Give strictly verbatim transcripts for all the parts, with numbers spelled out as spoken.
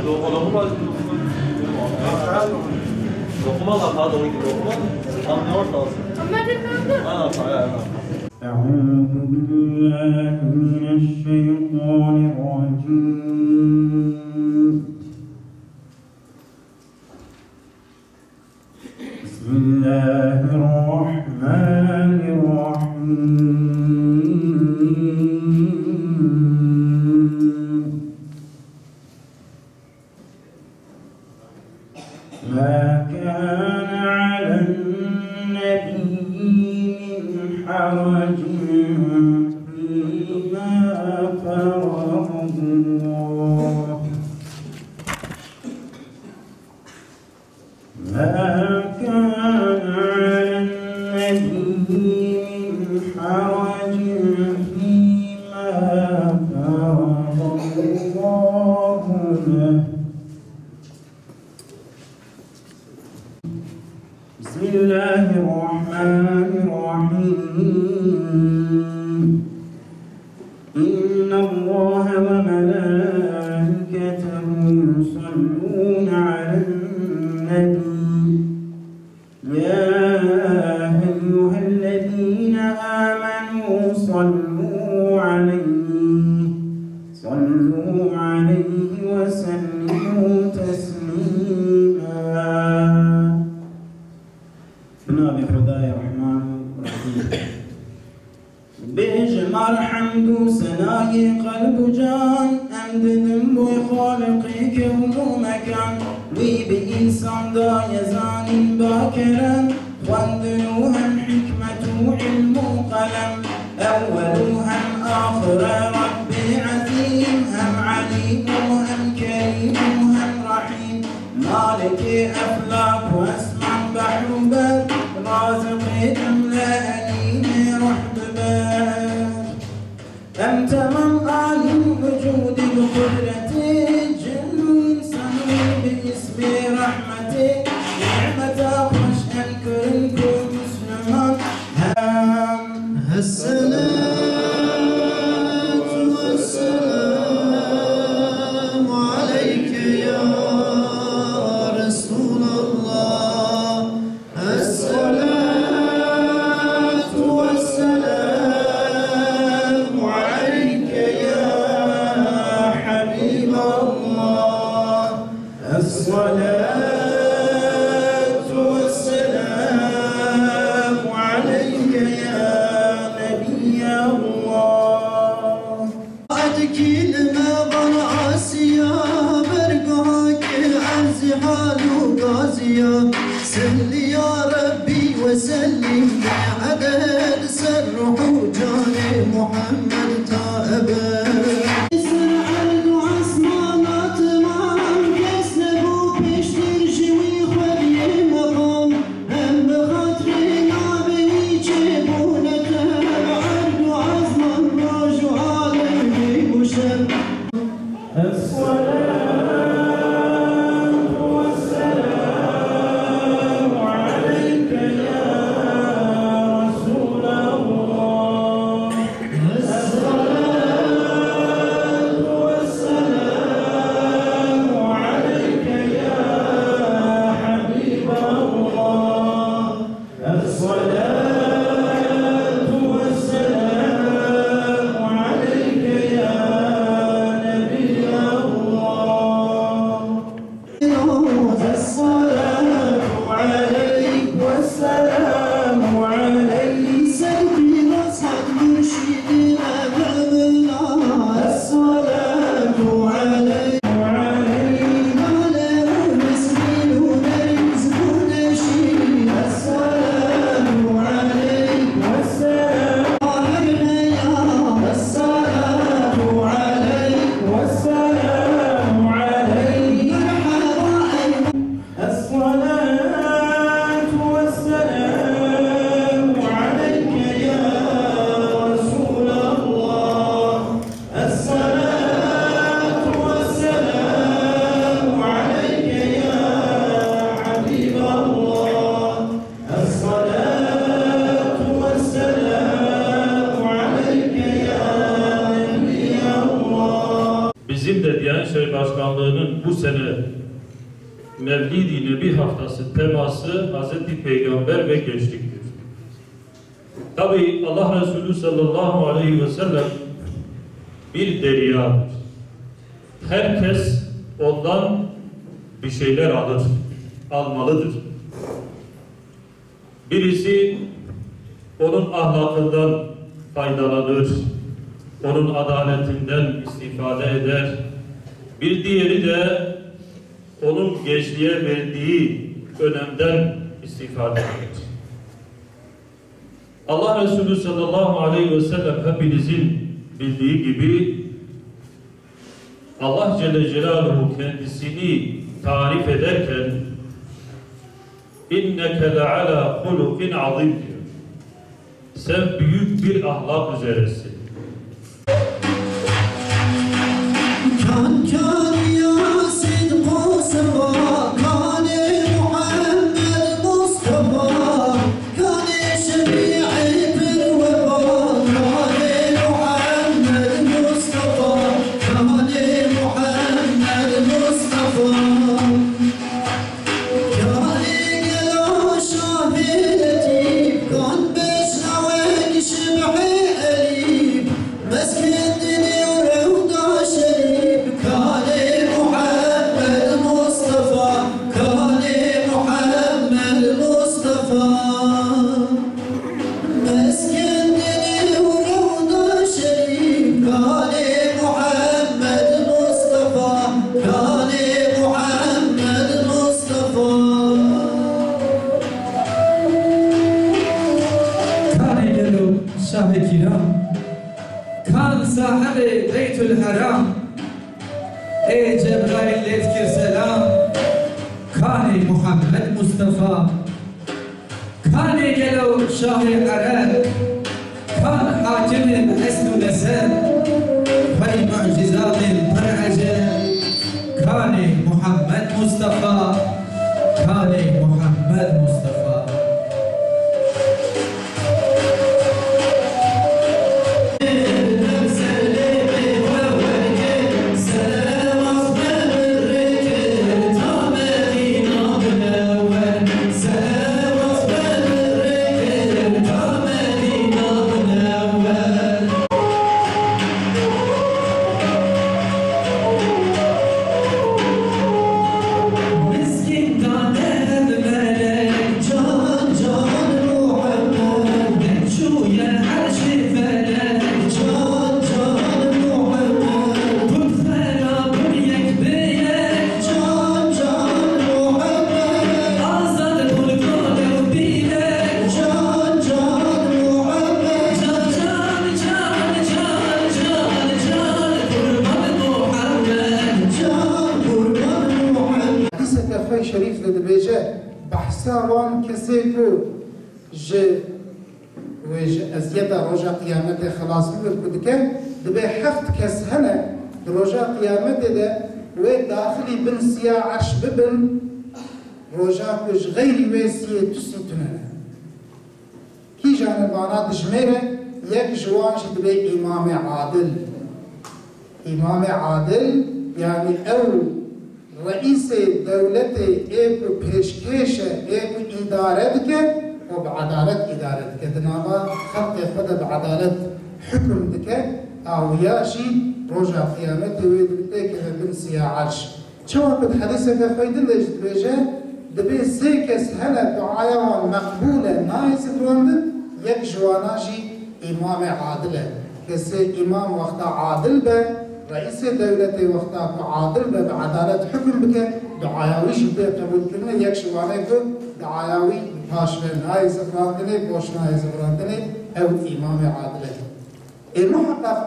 Lokma, lokma, lokma, lokma, lokma. Anlıyor musun? Ama ne ortası? Ha, ha, ha. أعوذ بالله من الشيطان الرجيم. بسم الله الرحمن الرحيم. ما كان على النبي من حرج فيما فرض الله. ما كان على النبي من حرج فيما فرض الله له. بسم الله الرحمن الرحيم. إن الله وملائكته يصلون على النبي. يا أيها الذين آمنوا صلوا عليه، صلوا عليه وسلموا تسليما. Bi navê Xwedayê Rehman û Rehîm. Bêje mar hemd û senayê qelb û can, em didin boy Xaliqê kewn û mekan. Wî bi însan daye zanîn ba kerem, xwendin û hem hikmet û ilm û qelem. Ewwel û hem axir e Rebbê Ezîm, hem Elîm û hem Kerîm û hem Rehîm. Malikê eflak û esman behr û ber, raziqê cumle enînê ruh bi ber. Em temam alîm wicûdî bi qudretê, cin û însan wî bi îsmê rehmetê, nîmeta xweş em kirin ku Müslüman. الصلاة والسلام عليك يا رسول الله. الصلاة والسلام عليك يا حبيب الله. الصلاة والسلام عليك يا نبي Başkanlığı'nın bu sene Mevlid-i Nebi Haftası teması Hazreti Peygamber ve gençliktir. Tabi Allah Resulü sallallahu aleyhi ve sellem bir deryadır. Herkes ondan bir şeyler alır, almalıdır. Birisi onun ahlakından faydalanır, onun adaletinden istifade eder. Bir diğeri de onun gençliğe verdiği önemden istifade eder. Allah Resulü sallallahu aleyhi ve sellem hepinizin bildiği gibi Allah Celle Celaluhu kendisini tarif ederken "İnneke leala hulukin azim" diyor. Sen büyük bir ahlak üzeresin. Kan kan ya Sidqu Sefa, kanê Muhammed Mustafa, kanê şefîî pir weba, kanê Muhammed Mustafa, kanê Muhammed Mustafa. Kanê gelo şahê letîf, kan beşna wek şibhê elîf, meskendinê û rewda şerîf, kanê Muhammed Mustafa, kanê Muhammed Mustafa. Meskendinê û rewda şerîf, kanê Muhammed Mustafa, kanê Muhammed Mustafa. Kanê gelo şahê kîram, kan sahibê Beytul Heram, ê Cebraîl lê dikir selam, kanê Muhammed Mustafa. Kanê gelo şahê Ereb, kan hakimê bi esl û neseb, xwey mucîzatên pir eceb, kanê Muhammed Mustafa, kanê Muhammed Mustafa. Hadîseke xwe şerîf de dibêje, behsa wan kesê ku ji wê ji eziyeta roja qiyametê xelas bibin ku dike, dibê heft kes hene di roja qiyametê de wê daxilî bin siya erş bibin, roja ku ji xeyrî wê siyê tusî tune ne. Kîjan in vana dijmêre? Yek ji wan jî dibê îmamê adil. Îmamê adil, yanî ew reîsê dewletê ê ku pêşkêş e, ê ku îdare dike, û bi edalet îdare dike. Di nava xelkê xwe de bi edalet hukm dike, a wiya jî roja qiyametê wê têkeve bin siya erş. Çawa ku di hedîseke xwe din de jî dibêje, dibê sê kes hene duaya wan meqbûl e, nayê zivirandin, yek ji wana jî îmamê adil e. Kesê îmam wexta adil be, reîsê dewletê wexta ku adil be, bi edalet hukm bike, duaya wî jî tê qebûlkirinê, yek ji wan e ku duaya wî paş ve nayê zivirandinê, boş nayê zivirandinê, ew îmamê adil e. Ê muheqeq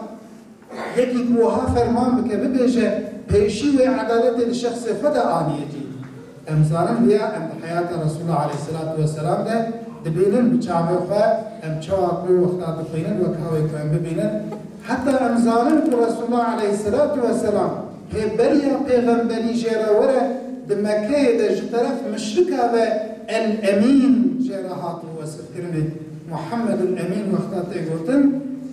yekî ku wiha ferman bike, bibêje, pêşî wê edaletê li şexsê xwe de aniyetî. Em zanin viya em di heyata Resûla aleyhisselatu vesselam de dibînin bi çavê xwe, em çawa ku wexta dixwînin wek hawê ku em bibînin. Heta em zanin ku Resûla aleyhisselatu vesselam pê beriya pêxemberî jê re were di Mekkeyê de ji teref muşrika ve El-Emîn jê re hat wesifkirinê. Muhammedul Emîn wexta tê gotin,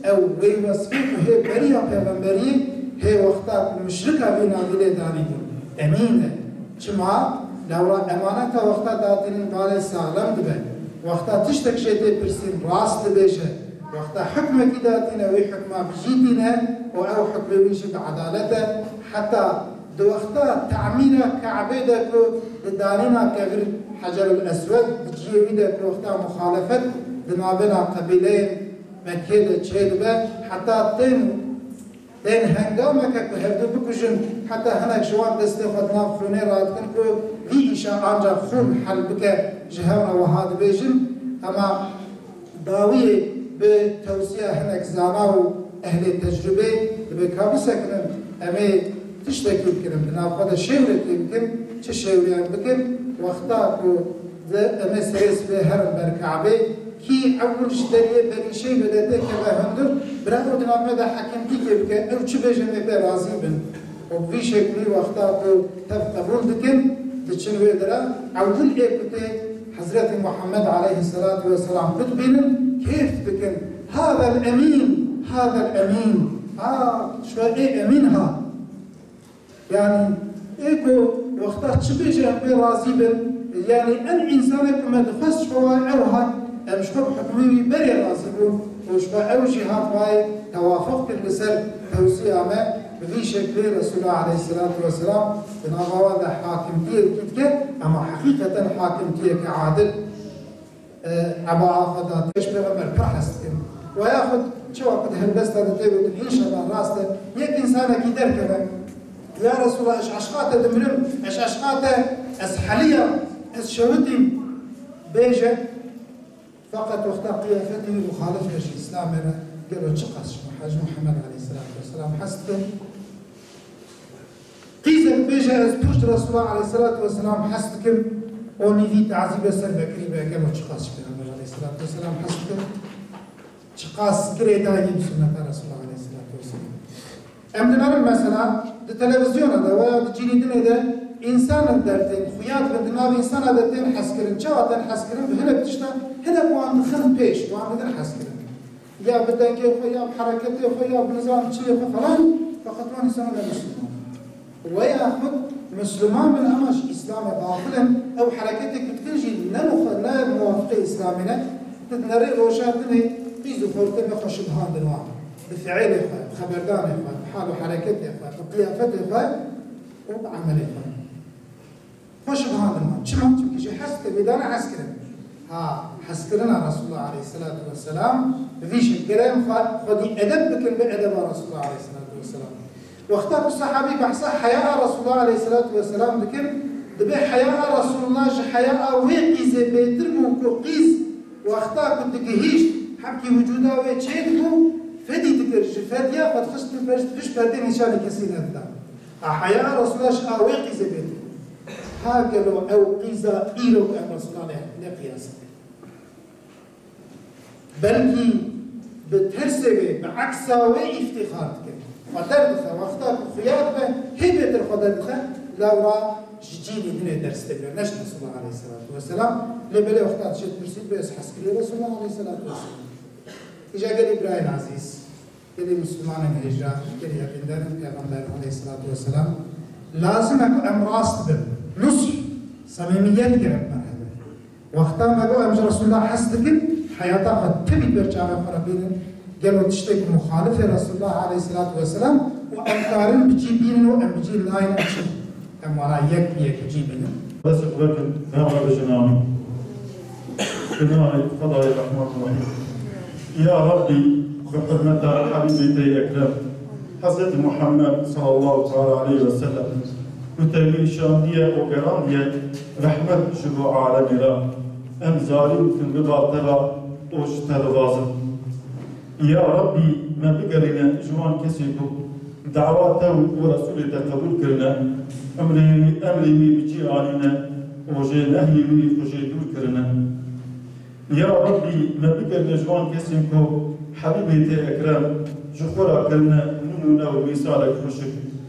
ew wê wesfê ku hê beriya pêxemberiyê Hê wexta ku muşrika vî navî lê danîbûn, emîn e. Çima? Lewra emaneta wexta datînin balê saxlem dibe. Wexta tiştek jê tê pirsîn, rast dibêje. Wexta hukmekî datîne, wî hukma bijî tîne û ew hukmê wî jî bi edalet e. Heta di wexta temîra Ke'bê de ku di danîna kevir Hecerul Eswed, di cihê wî de ku wexta muxalefet di navbêna qebîleyên Mekkê de çêdibe, heta tên Tên hengameke ku hevdu bikujin, heta hinek ji wan destê xwe di nav xûnê radikin ku vî îşa ancax xûn hel bike, ji hev re wiha dibêjin. Hema dawiyê bi tewsiya hinek zana û ehlê tecrûbê dibe ka bisekinin, em ê tiştekî bikin, em di nav xwe de şêwrekê bikin, çi şêwreyan bikin, wexta ku Di em ê serê sibê herin ber Kabê, kî ewil ji deriyê berîşeyî bide tê keve hundir, bira ew di nav me de hekimtîkê bike, ew çi bêje em ê pê razî bin. Û bi vî şeklî wexta ku tev qebûl dikin, diçin wê dire, ewil ê ku tê Hezretî Muhammed aleyhisselatu vesselam ku dibînin, kêf dikin. Hazel emîn, hazel emîn. A, şo ê emîn ha. Yanî, ê ku wexta çi bêje em pê razî bin, yanî ev însanê ku me dixwest ji xwe wayê ew hat, em ji xwe bi hukmê wî berê razî bûn û ji xwe ew jî hat wayê tewafuq kir li ser tewsiya me, bi vî şeklê Resûlullah aleyhisselatu vesselam di nava wan de hakimtiyekî dike, ema heqîqeten hakimtiyeke adil. E, ebaxa xwe da, pêş Pêxember pir hez dikin. Ve yaxud çawa ku di helbesta de tê gotin, înşallah rast e, yek însanekî derkeve, "Ya Resulallah, ez eşqa te dimirim, ez eşqa te, ez heliyam, ez şewitîm," bêje, feqet wexta qiyafetê wî muxalif e ji Îslamê re, gelo çiqas ji Muhe-, ji Muhammed aleyhisselatu vesselam hez dikin? Qîzek bêje, "Ez pir ji Resulullah aleyhisselatu vesselam hes dikim", û nîvî tazîbe ser vekirî be, gelo çiqas ji Pêxember aleyhisselatu vesselam hes dikim? Çiqas girêdayî bi sunneta Resulullah aleyhisselatu vesselam. Em dinerin mesela, di televizyona de veya di cînî dinê de însanin dertên, xuya dibin, di nav însana de tên hezkirin. Çawa tên hezkirin? Bi hinek tişta, hinek wan dixin pêş, wan didin hezkirin. Ya bi dengê xwe, ya bi hereketê xwe, ya bi nizam çiyê xwe falan, feqet wan însana ne Misliman. Weya xwe Misliman bin ama ji Îslamê xafil in, ew hereketê ku dikin jî ne muxe-, ne muwafiqê Îslamê ne, tu dinerê roja dinê qîz û xortê me xwe şibhandin wan. Bi fiilê xwe, bi xeberdanê xwe, bi hal û hereketê xwe, bi qiyafetê xwe û bi emelê xwe. Xwe şibhandin wan. Çima? Çimkî ji hez tevî dane hezkirin. Ha, hezkirina Resulullah aleyhisselatu vesselam, bi vî şekilê em xwe, xwedî edeb bikin bi edeba Resulullah aleyhisselatu vesselam. Wexta ku sahabî behsa heyaa Resulullah aleyhisselatu vesselam dikin, dibê heyaa Resulullah ji heyaa wê qîzê bêtir bû ku qîz wexta ku digihîşt, hemkî wicûda wê çêdibû, fedî dikir, ji fediya xwe dixist pişt perdê nîşanî kesî nedida. A heya Resulullah ji a wê qîzê bêtir bû. Ha gelo ew qîza îro ku em Resulullah lê ne qiyas dike. Belkî bi tersê wê, bi eksa wê îftîxar dike. Xwe derdixe, wexta ku xuya dibe, hê bêtir xwe derdixe, lewra ji cînî dinê ders digire, ne ji Resulullah aleyhisselatu vesselam. Lê belê wexta dişê dipirsî, dibe ez hezkirî Resulullah aleyhisselatu vesselam. Îca gelî birayên ezîz, gelî Mislimanên hêja, gelî yaqîndarên Pêxember aleyhisselatu vesselam, lazim e ku em rast bin. Nusih, semîmiyet gerek me hebe. Wexta me got em ji Resulullah hez dikin, heyata xwe tevî ber çavê xwe re bînin, gelo tiştê ku muxalifê Resulullah aleyhisselatu vesselam û em karin bi cî bînin û em bi cî nayên, em çi? Em wana yek bi yek cî bînin. Dest xwe kin, dema bêjin amîn. Bi navê Xwedayê Rehman Rahîm. Ya Rabbî, bi hurmeta Habîbê te Ekrem, Hezretî Muhammed sallallahu teala aleyhi ve sellem, ku te wî şandiye û gerandiye rehmet ji bo alemê re, em zarî û tundibal te re û ji te dixwazin. Ya Rabbî, me bigerîne ji wan kesê ku dawa te û Resûlê te qebûl kirine, emrê wî, emrê wî bi cî anîne û ji nehyê wî xwe jê dûr kirine. Ya Rabbî, me bigerîne ji wan kesên ku Hebîbê te Ekrem ji xwe re kirine nimûne û mîsalek xweşik.